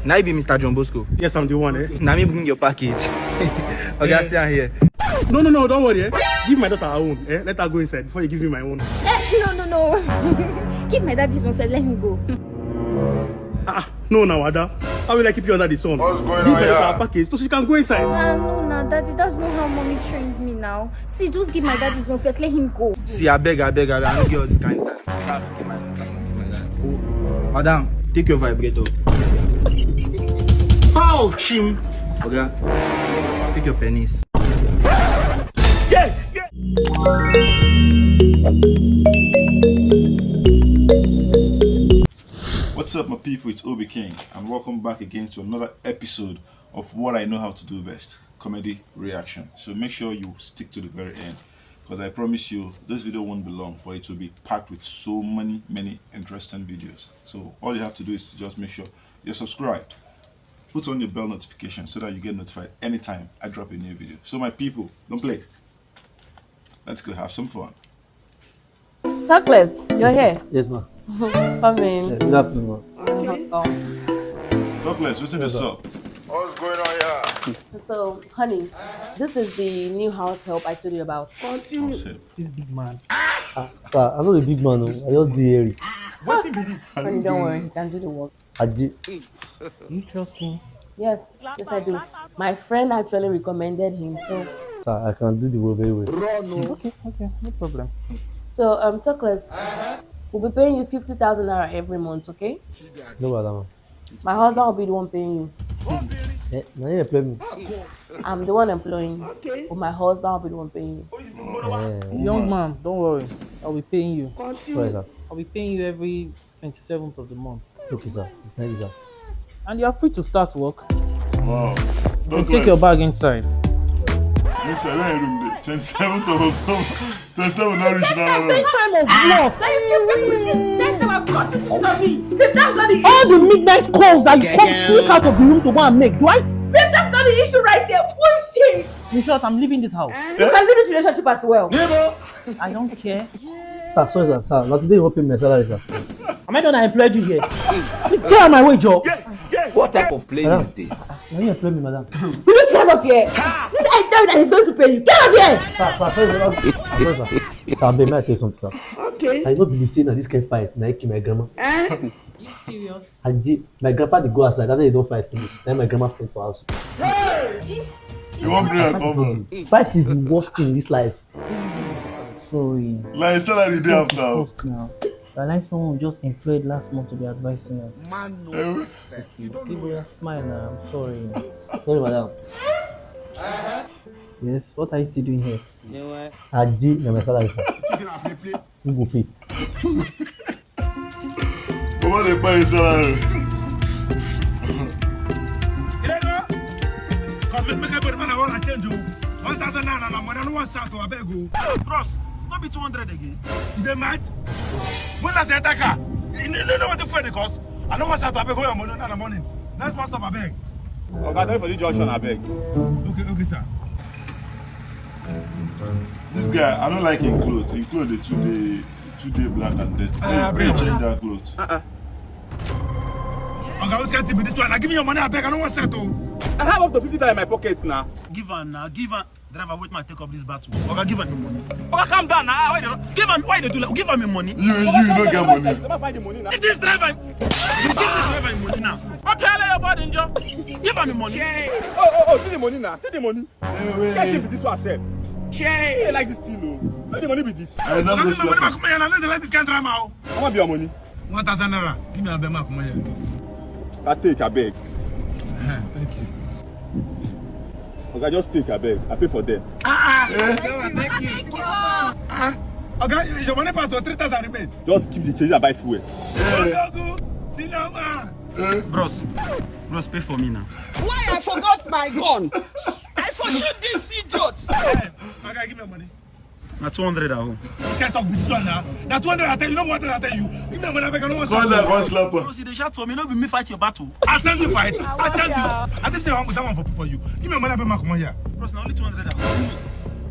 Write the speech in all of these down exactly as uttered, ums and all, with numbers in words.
Now you be Mister John Bosco. Yes, I'm the one, eh? Now me bring your package. Okay, I see her here. No, no, no, don't worry, eh? Give my daughter her own, eh? Let her go inside before you give me my own. Eh, no, no, no. Give my daddy's own first, let him go. Ah, no, now, Ada. How will I keep you under the sun? What's going on here? Give my daughter her package so she can go inside. Ah, no, no, daddy, that's not how mommy trained me now. See, just give my daddy's own first, let him go. See, I beg, I beg, I beg, I don't get all this kind of time. Madam, take your vibrator. Pow, chim. Okay, take your penis. What's up, my people? It's Obi King, and welcome back again to another episode of What I Know How to Do Best, comedy reaction. So make sure you stick to the very end, because I promise you this video won't be long, but it will be packed with so many, many interesting videos. So all you have to do is to just make sure you're subscribed. Put on your bell notification so that you get notified anytime I drop a new video. So my people, don't play. Let's go have some fun. Talkless, you're here. Yes, ma. Come in. Yeah, good afternoon, ma. Welcome. Talkless, what's in the Yes, sir. Up? What's going on here? So, honey, this is the new house help I told you about. Continue. This big man. Ah, sir, I know the big man, oh. I just dey here. Wetin be this? Honey, don't worry, he can do the work. Aji. You trust him? Yes, yes, I do. My friend actually recommended him, so. Sir, I can do the work very well. Run, no. Okay, okay, no problem. So, um, Talkless, we'll be paying you fifty thousand naira every month, okay? No wahala, ma. My husband will be the one paying you. Eh, na him employ me. I'm the one employing you, Okay. But my husband will be the one paying you. Eh, Young man, don't worry. I'll be paying you. Sorry, sir. I'll be paying you every twenty-seventh of the month. Okay, sir. Thank you, sir. And you're free to start work. Wow. You can take your bag inside. Yes, sir. Where room dey? Twenty-seventh of October. Twenty-seven now reach now. This time of work. That's what I've got to do to me. Babe, that's not the All the midnight calls that you come sneak out of the room to go and make, do I? Babe, that's not the issue right here. What is shame? In short, I'm leaving this house. You can leave this relationship as well. I don't care. Sir, sorry, sir. Sir, na today you wan pay my salary, sir. Am I the one that employed you here? Please get out of my way, Joe. What type of play is this? Na you employ me, madam. You need to get out of here. Did I tell you that he's going to pay you? Get out of here. Sir, sir, sorry, sir. Sir, sorry, sir. Sir, abeg, may I tell you something, sir? Okay. Sir, you no believe say na this kind fight na him kill my grandma. Eh? You serious? Aji, my grandpa dey go outside after they don fight finish. Then my grandma faint for house. You wan bring am come back? Fight is the worst thing in this life. Sorry. Like salary dey after. First now. I like someone we just employed last month to be advising us. Man, no. Eh? People, smile now. I'm sorry. Sorry, madam. Yes, what are you still doing here? Aji, na my salary, sir. Who go pay? Baba dey buy his salary. Come, make, make everybody man, I want to change you. One thousand naira na money, I no wan shout o, abeg o. Bros, no be two hundred again. You dey mad? When I say attacker, you no know what the fuel dey cost. I no wan shout, abeg, hold your money now, na morning. Next bus stop, abeg. Oga, tell me for the junction, abeg. Okay, okay, sir. This guy, I don't like him clothes. Him clothes dey too dey too dey black and dirty. Ah, abeg. Change that clothes. Uh-uh. Oga, which kind thing be this one? Now give me your money, abeg. I no wan shout o. I have up to fifty thousand in my pocket now. Give am now, give am. Driver, wait, man, take up this battle. Oga, give am your money. Oga, calm down now. Why you dey, give am, why you dey do like, give am your money. You, you no get money. If this driver, you give this driver your money now. What the hell are your body, Joe? Give am your money. Oh, oh, oh, see the money now. See the money. Hey, wait. Can't keep this one sef. Hey, like this thing, no. Where the money be this? I love this money. Come here, I don't like this kind of drama. How much be your money? One thousand naira. Give me a bema, come here. I take, abeg. Eh, thank you. Oga, just take, abeg. I pay for them. Ah, ah. Eh? Thank you. Ah, Oga, your money pass, so three thousand remain. Just keep the change and buy fuel. Eh. Odogu, Sinama. Eh? Bros, bros, pay for me now. Why I forgot my gun? I for shoot this idiot. Eh, Oga, give me money. Na two hundred at home. You can't talk with this one now. Na two hundred I tell you, no more I tell you. Give me money, abeg, I no wan slap you. Bros, you dey shout for me, no be me fight your battle. I send you fight. I send you. I think say I wan go that one for, for you. Give me money, abeg, come on here. Bros, na only two hundred at home.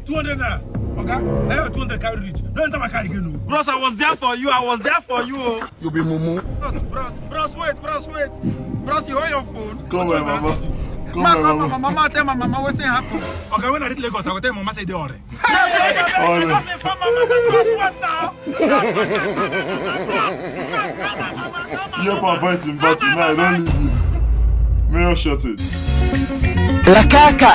Two hundred naira. Oga, na your two hundred carry reach. Don't enter my car again, no. Bros, I was there for you. I was there for you. Oh. You be mumu. Bros, bros, bros, wait, bros, wait. Bros, you hold your phone. Call my mama. Call Ma, my call my mama. Mama, tell my mama wetin happen. Okay, when I reach Lagos, I go tell my mama say dey alright. Honest. Because if my mama dey cross what now? You have avoid him battle now. I don't leave you. Mayor shut it. Lakaka.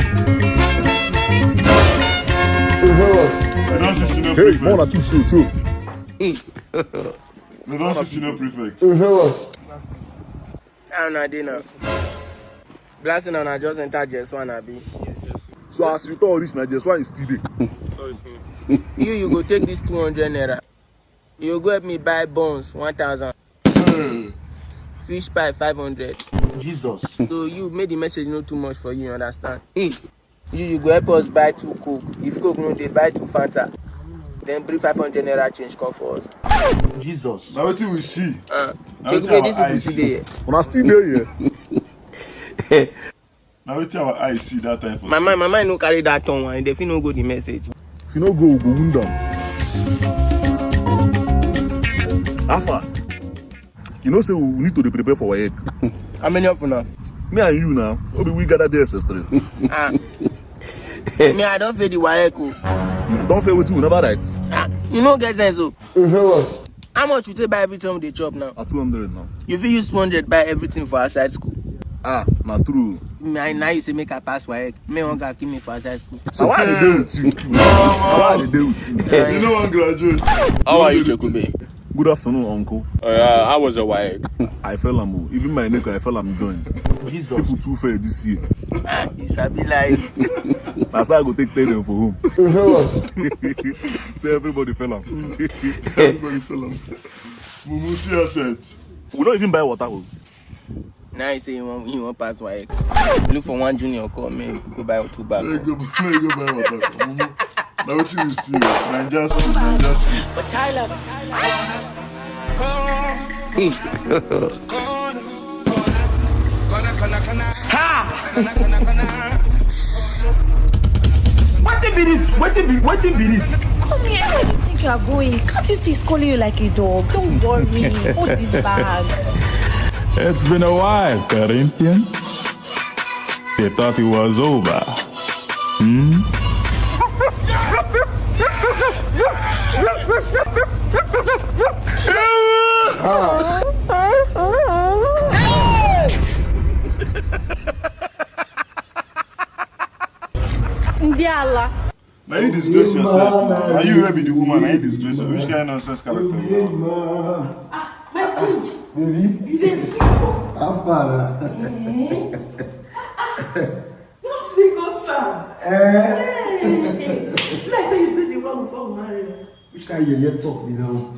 I don't see senior Hey, more prefect. than two show, show. I don't see senior prefect. How una dey now? Blasting una just enter J S one, abi? So as you talk reach na just why you still dey. You, you go take this two hundred naira. You go help me buy buns, one thousand. Fish pie, five hundred. Jesus. So you make the message no too much for you, you understand? You, you go help us buy two Coke. If Coke no dey, buy two Fanta. Then bring five hundred naira change come for us. Jesus. Na wetin we see. Uh, Na Check wetin me, our this eyes is see. Today. Una still dey here. Na wetin our eyes see that time for. My mind, my mind no carry that turn one. They fit no go the message. If you no go, we go wound down. Alpha, you know say we need to dey prepare for WAEC. How many of una? Me and you now, we be we gather there, sister. Ah. Me, I don fail the WAEC o. You don fail wetin we never write. Ah, you no get sense o. How much you take buy everything we dey chop now? At two hundred now. You fit use two hundred buy everything for outside school. Ah, na true. Me, I, now you say make I pass WAEC. Me, one guy kill me for outside school. So why I dey dey with you? Why I dey dey with you? You no wan graduate. How are you, Chekube? Good afternoon, uncle. Uh, how was your WAEC? I fell am o. Even my neck, I fell am join. Jesus. People too fair this year. Ah, you sabi lie. Na so I go take tell them for home. Say everybody fell am. Everybody fell am. Mumu, see your set. We don't even buy water o. Now you say you wan, you wan pass WAEC. Look for one junior, call me, go buy two bag. Make you go, make you go buy water for Mumu. Na wetin we see o. Naija school, Naija school. Wetin be this? Wetin be wetin be this? Come here, where do you think you are going? Can't you see he's calling you like a dog? Don't worry, hold this bag. It's been a while, Corinthian. They thought it was over. Hmm? Ndiala. Na you disgrace yourself now. Na you wey be the woman, na you disgrace yourself. Which kind of nonsense character you are? My king, Baby, you dey sick. How far na? Eh? Ah, ah. You don see God, sir. Eh? Hey, hey. Like say you do the wrong before we marry. Which kind yeye talk be that one?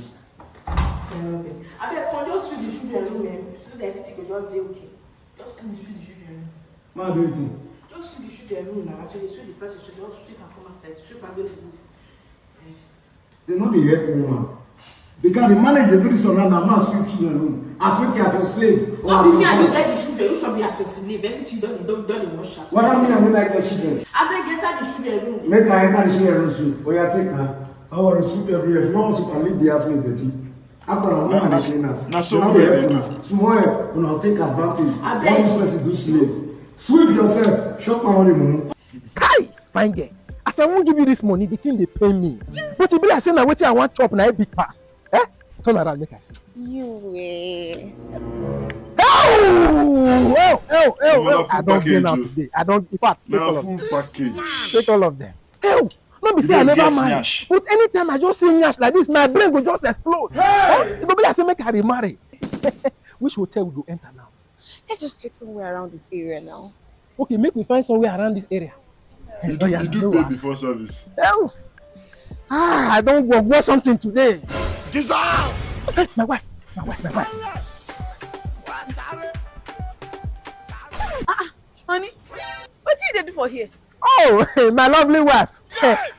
Abeg, come just sweep the children room, eh, so that everything go just dey okay. Just come sweep the children room. Ma do wetin? Just sweep the children room now. As you dey sweep the person, so just sweep am come outside. Sweep am go the place. They no dey help woman. Because the manager do this one now, na man sweep children room. As wetin, as your slave or No as be your me, I dey boy. get the children. You should be as a slave. Everything you don, you don, you don dey wash out. Whether me, I no like that children. Abeg, enter the children room. Make I enter the children room sweep. Oya, take am. No worry, sweep everywhere. If you no wan sweep am, leave the house make e dirty. After na woman dey clean house. Na so Una we dey dey help do. Una. Small help, una take advantage. Abeg. All this person do slave. Sweep yourself. Chop am all the mumu. Kai! Fine girl. As I wan give you this money, the thing dey pain me. But e be like say na wetin I wan chop na e big pass. Eh? Turn around make I see. You were. Oh! Oh! Oh! Oh! Una Oh! I full don gain package am o. Today. I don, in fact, take all Na of them. Full package. Take all of them. Hell! No be You say I don never get mind. Nyash. But anytime I just see nyash like this, my brain go just explode. Eh? E go be like say make I remarry. Which hotel we go enter now? Let's just check somewhere around this area now. Okay, make we find somewhere around this area. You do, Oh, yeah, you do no, pay ah. Before service. Oh, ah, I don go go something today. Jesus! Hey, my wife, my wife, my wife. Ah, ah, honey, wetin you dey do for here? Oh, my lovely wife.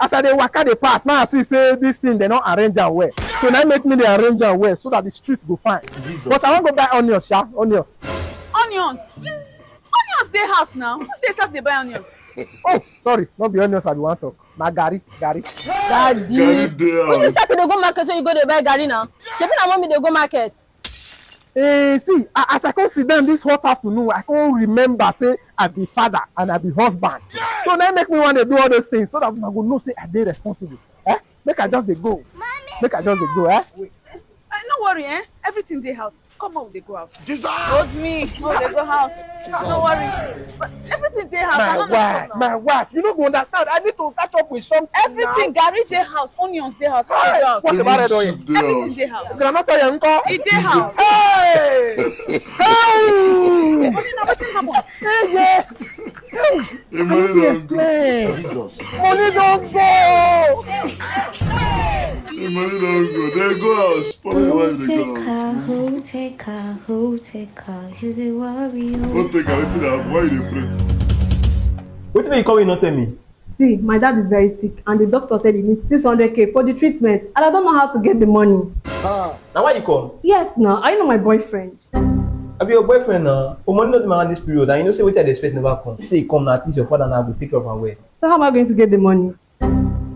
As I dey waka dey pass, now I see say this thing dem no arrange am well. So now make me dey arrange am well so that the street go fine. But I wan go buy onions, sha, onions. Onions? Onions dey house now. Who dey start dey buy onions? Oh, sorry, no be onions I be wan talk. Na garri, garri. Daddy. Garri dey When you house. Start to dey go market, so you go dey buy garri now. Shebi na mommy dey go market. Eh, see, a- as I come sit down this hot afternoon, I come remember say I be father and I be husband. So now make me want to do all those things so that I go know say I dey responsible. Eh? Make I just dey go. Make I just dey go, eh? Eh, no worry, eh? Everything dey house. Come on, we dey go house. Hold me. No, we dey go house. No worry. But everything dey house. I My don't know wife, now. My wife, you no go understand. I need to catch up with something. Everything, garri dey house, onions dey house, pepper dey house. What about that oil? Everything dey house. Grandma tell you, uncle. E dey house. Hey! Hey! Wetin happen? Hey, yeah. The money don go. Money don go. The money don go. They go house. Follow your wife, they go house. Who take her? Who take her? Who take her? She's a warrior. Don't take her. Wetin dey happen? Why you dey pray? Wetin make you come, you no tell me? See, my dad is very sick and the doctor said he needs six hundred K for the treatment and I don't know how to get the money. Na why you come? Yes now, are you not my boyfriend? I be your boyfriend now. But money no dey my hand this period, and you know say wetin I dey expect never come. If say you come now, at least your father now go take care of am well. So how am I going to get the money?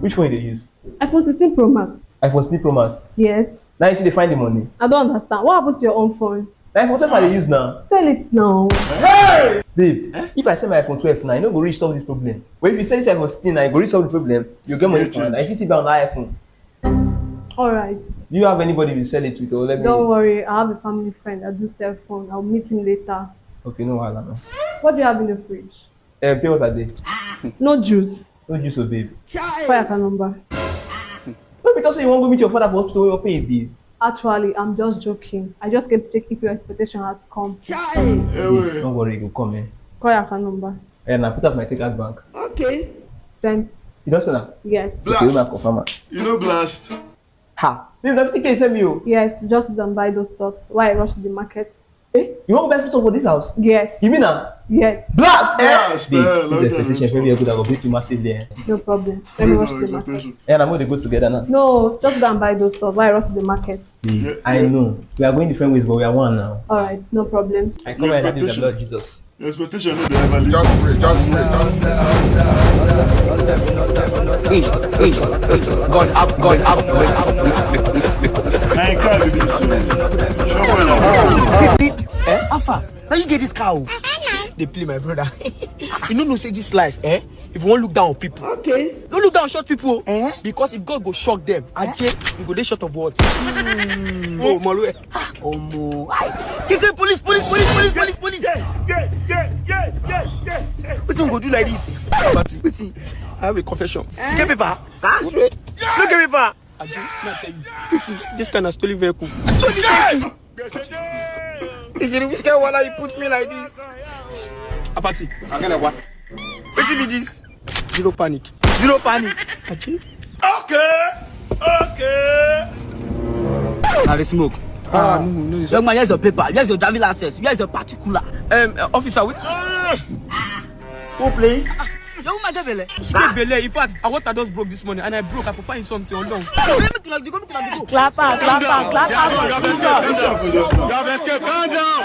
Which phone you dey use? iPhone sixteen Pro Max. iPhone sixteen Pro Max. Yes. Now you see dey find the money. I don't understand. What happened to your own phone? Na iPhone twelve I dey use now. Sell it now. Babe, if I sell my iPhone twelve now, you no go reach solve this problem. But if you sell this iPhone sixteen now, you go reach solve the problem. You get money for hand. I fit still buy another iPhone. All right. Do you have anybody you sell it with, or let me? Don't worry, I have a family friend. I do sell phone. I'll meet him later. Okay, no wahala now. What do you have in the fridge? Eh, pure water dey. No juice. No juice o, babe. Call your account number. No be talk say you wan go meet your father for hospital wey you pay bill. Actually, I'm just joking. I just came to check if your expectation had come. Babe, no worry, e go come, eh. Call your account number. Eh, na put am for my take out bank. Okay. Sent. You don send am? Yes. Okay, make I confirm am. You know blast. Ha! Babe, na fifty K you send me o. Yes, just use and buy those stuffs. Why I rush to the market? Eh? You wan go buy food stuff for this house? Yes. You mean am? Yes. Blast! Eh? Blast, Babe, eh, if the expectation, baby, good, I go beat you massively, eh. No problem. Let me rush to the market. Eh, na we dey go together now. No, just go and buy those stuff. Why I rush to the market? Babe, I know. We are going different ways, but we are one now. All right, no problem. I come here, I think the blood Jesus. Your expectation no dey ever leave. Just pray, just pray, just pray. Hey, hey, hey, God have, God have mercy. Na him car be this o. Eh? Alpha, now you get this car o. Dey play, my brother. You no know say this life, eh? If you wan look down on people, okay, no look down on short people o. Eh? Because if God go shock them, aje, you go dey short of what? Oh, Malue. Omo. Keke, police, police, police, police, police, police. Wetin we go do like this? But wetin? I have a confession. You get paper? No get paper. Aje, make I tell you. Wetin? This kind of stolen vehicle. Ijiri, which kind of wahala you put me like this? Apati. Wetin be this? Zero panic. Zero panic. Aje. Okay. Okay. Na the smoke. Ah, no, no, no. Young man, here's your paper. Here's your driving license. Here's your particular. Um, uh, officer, we. Who, please? Your woman get belle. She get belle. In fact, I water just broke this morning, and I broke. I go find something alone. Make una dey go, make una dey go. Clap am, clap am, clap am for Jesus. You have escaped. Calm down.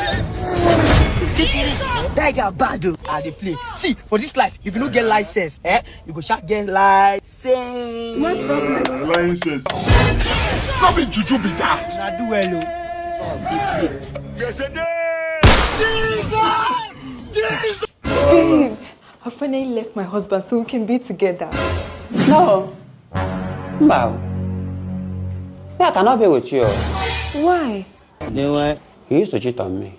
That guy bad o. I dey play. See, for this life, if you no get license, eh, you go sha get license. License. No be juju be that. Na do well o. Babe, I finally left my husband so we can be together. No. Mba. Me, I cannot be with you. Why? Then why? You used to cheat on me.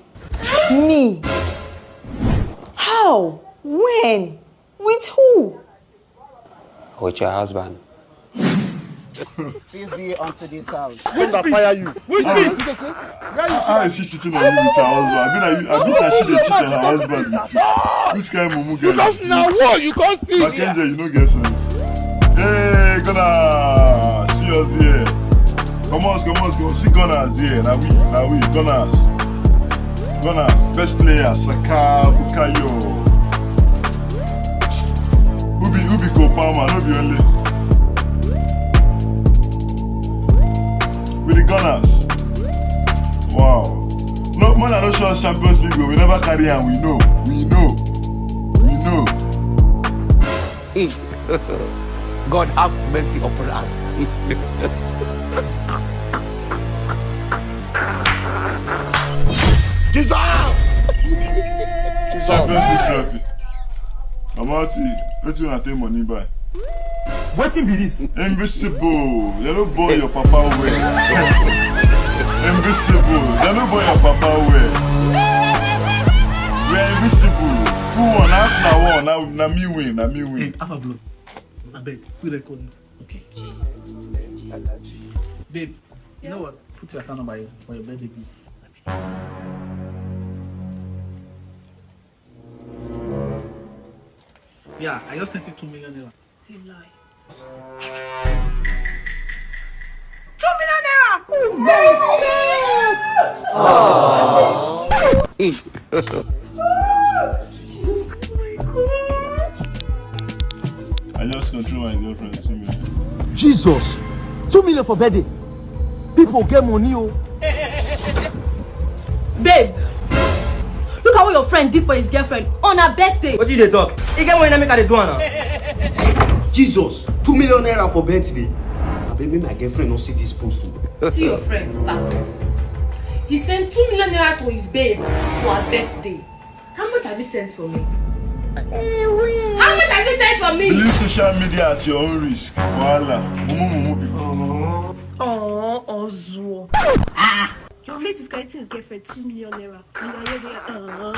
Me? How? When? With who? With your husband. Peace be unto this house. Thunder fire you. Which peace? Ah, ah, is she cheating on you with her husband? I mean, I, I mean, that she dey cheat on her husband with you. Which kind of mumu girl? Because now what you can't see here. Makenje, you no get sense. Hey, Ghana, see us here. Come on, come on, come on. See Gunners here. Now we, now we, Gunners. Gunners, best player, Saka, Bukayo. Who be, who be Cole Palmer? No be only. With the Gunners. Wow. No, man, I don't show us Champions League. We never carry am. We know. We know. We know. God have mercy upon us. Champions League trophy. Omo, wetin una take money buy? Wetin be this? Invisible. Dem no born your papa well. Invisible. Dem no born your papa well. We are invisible. Who won? Arsenal won. Na, na me win. Na me win. Hey, half a blow. Abeg, quick record. Okay. Babe, you know what? Put your account number here for your birthday gift. Yeah, I just sent you two million naira. Say lie. Two million naira. Oh my God. Jesus Christ. Oh my God. I just control my girlfriend two million. Jesus! Two million for birthday? People get money, oh. Babe, look at what your friend did for his girlfriend on her birthday. What did they talk? He get money, make I dey do am now. Jesus, two million naira for birthday. Abeg, make my girlfriend no see this post o. See your friend, start. He sent two million naira to his babe for her birthday. How much have you sent for me? How much have you sent for me? Delete social media at your own risk. Wahala. Mumu, mumu people. Oh, Ozuo. Ah! Your mate is collecting his girlfriend two million naira. And you are here there. Uh-huh.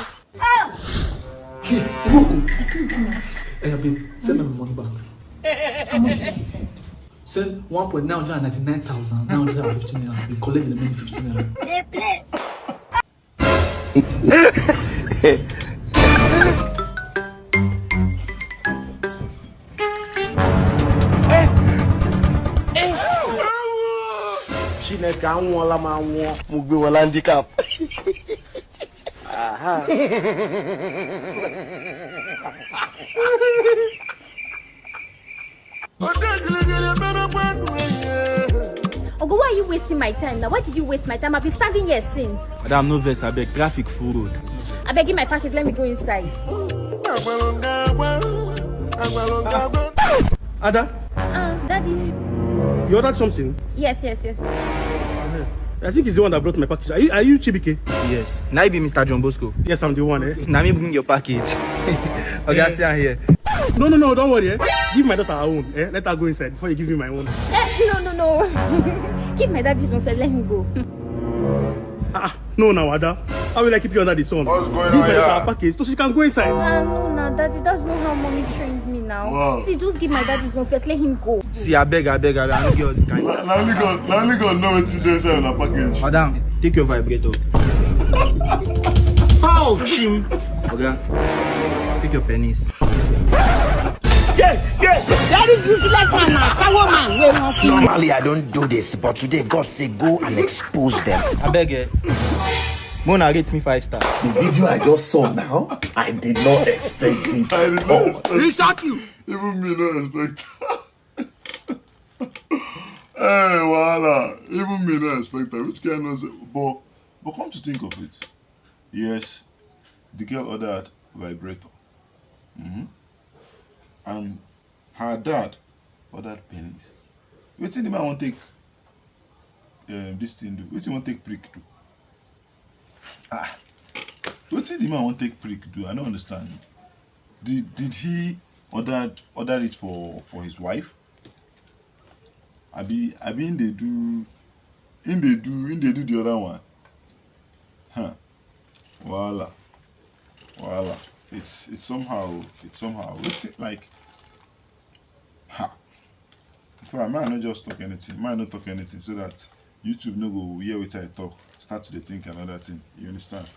Hey, Ibuku. I told you now. Hey, babe, send me my money back. How much should I send? Send one point nine hundred and ninety-nine thousand nine hundred and fifty naira. You collect the remaining fifty naira. They play. Chineke anwụọla m anwụọ, m gbe wala handicap. Aha. Ogo, why are you wasting my time now? Why did you waste my time? I've been standing here since. Madam, no vex, abeg. Traffic full road. Abeg, give my package. Let me go inside. Ada? Uh, Daddy. You ordered something? Yes, yes, yes. I think he's the one that brought my package. Are you, are you Chibike? Yes. Now you be Mister John Bosco. Yes, I'm the one, eh? Now me bring your package. Okay, I see her here. No, no, no, don't worry, eh? Give my daughter her own, eh? Let her go inside before you give me my own. Eh, no, no, no. Give my daddy's own first, let him go. Ah, no, now, Ada. How will I keep you under the sun? What's going give on my daughter her package so she can go inside. Ah, no, no, daddy, that's not how mommy trained me now. Wow. See, just give my daddy's own first, let him go. See, I beg, I beg, I beg, I don't get all this kind. Na only God, na only God know wetin dey inside una package. Madam, take your vibrator. Foul, Chim. Oga, take your penis. Yes, yes. Very useless man, na power man. Normally, I don't do this, but today God say go and expose them. I beg, eh. Mona rate me five star. The video I just saw now, I did not expect it. I did not expect it. He shot you. Even me not expect. Hey, wahala. Even me not expect that. Which kind of, but but come to think of it, yes, the girl ordered vibrator, mm-hmm. And her dad ordered penis. Wetin the man wan take um, this thing do? Wetin wan take prick do? Ah, wetin the man wan take prick do? I don't understand. Did did he order order it for for his wife? Abi abi him dey do him dey do him dey do the other one. Huh. Wahala. Wahala. It's it's somehow it's somehow it's like ha. In fact, man, I no just talk anything. Man, no talk anything so that YouTube no go hear what I talk. Start to think another thing. You understand?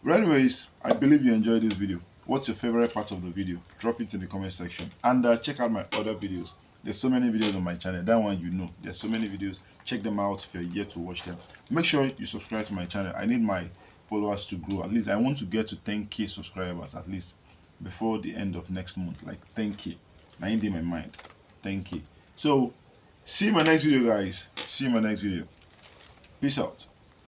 But anyways, I believe you enjoyed this video. What's your favorite part of the video? Drop it in the comment section and uh, check out my other videos. There's so many videos on my channel. That one you know. There's so many videos. Check them out if you're yet to watch them. Make sure you subscribe to my channel. I need my followers to grow. At least I want to get to ten K subscribers at least before the end of next month. Like ten K. Now in my mind. Ten K. So see you in my next video, guys. See you in my next video. Peace out.